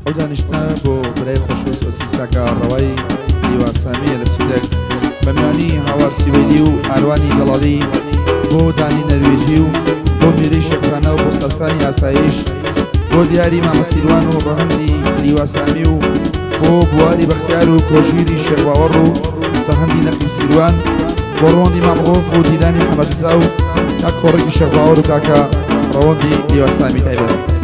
ئەو دانیشتنە بۆ برای خۆشەویست ئەزیز کاکە ڕەوای لیوا سامییە لە سیدەک بە میوانی هاوار سیوەیلی و ئاروانی گەڵاڵی بۆ دانی نەرویجی و بۆ میری شێخانە و بۆ ساسانی ئاسایش بۆ دیاری مامە سیروان و ڕەهەندی لیوا سامی و بۆ بواری بەختیار و کۆژیری شێخ باوەڕ و سەهەندی نەقیب سیروان بۆ ڕەوەندی مام ڕۆف و دیدانی حەمەجزا و کاک کۆڕێکی شێخ باوەڕ و کاکە ڕەوەندی لیوا سامی تایبەت.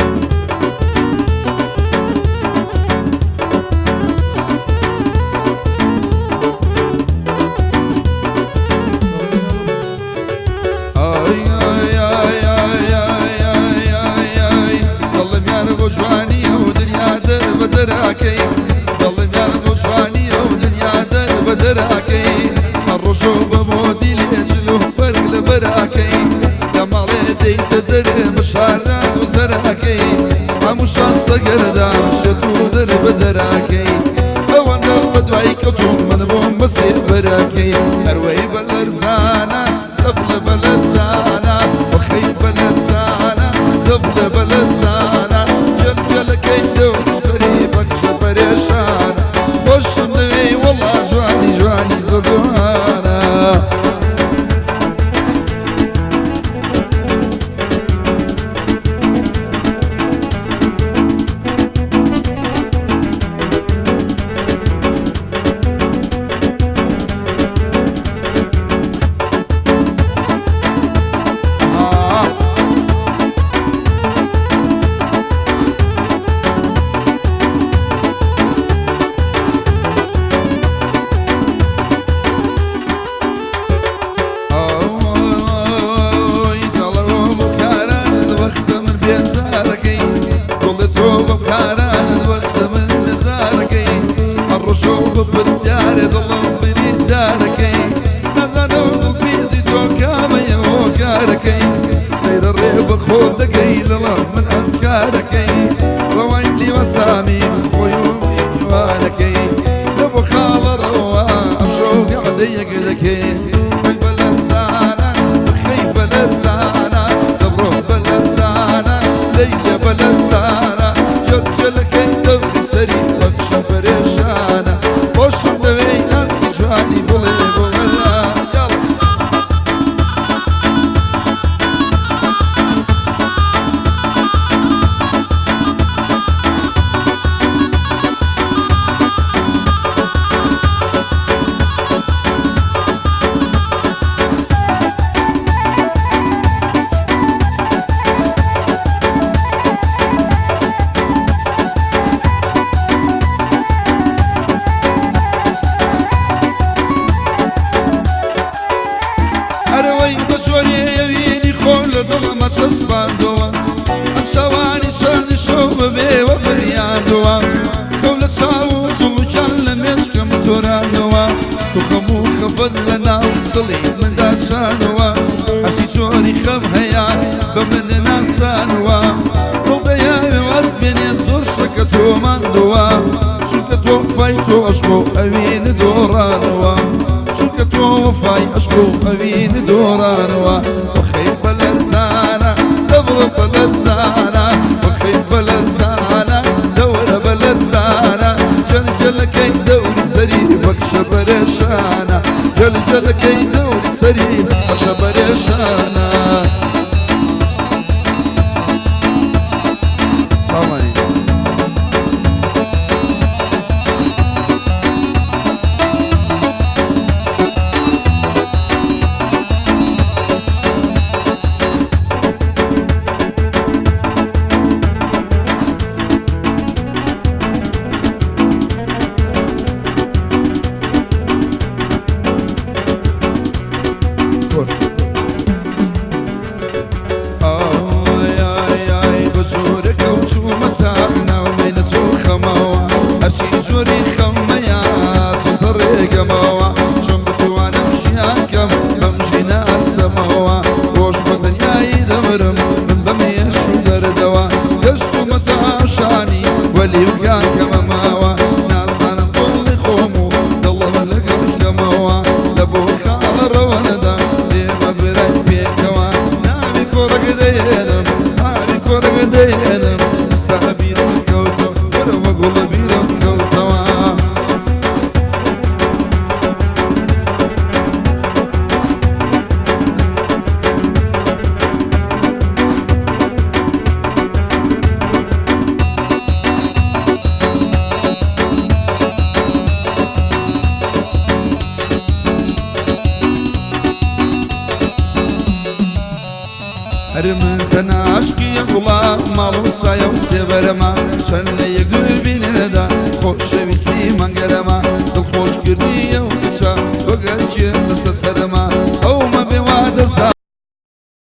هەر من تەنها عاشقی ئەم گوڵە، ماڵ و سایە و سێبەرەمە. چەند لە یەک دوور بینەدا، خۆشەویستی مانگەرەمە. دڵخۆشکردنی ئەو کچە وەک ئەرکێ لەسەر سەرەمە.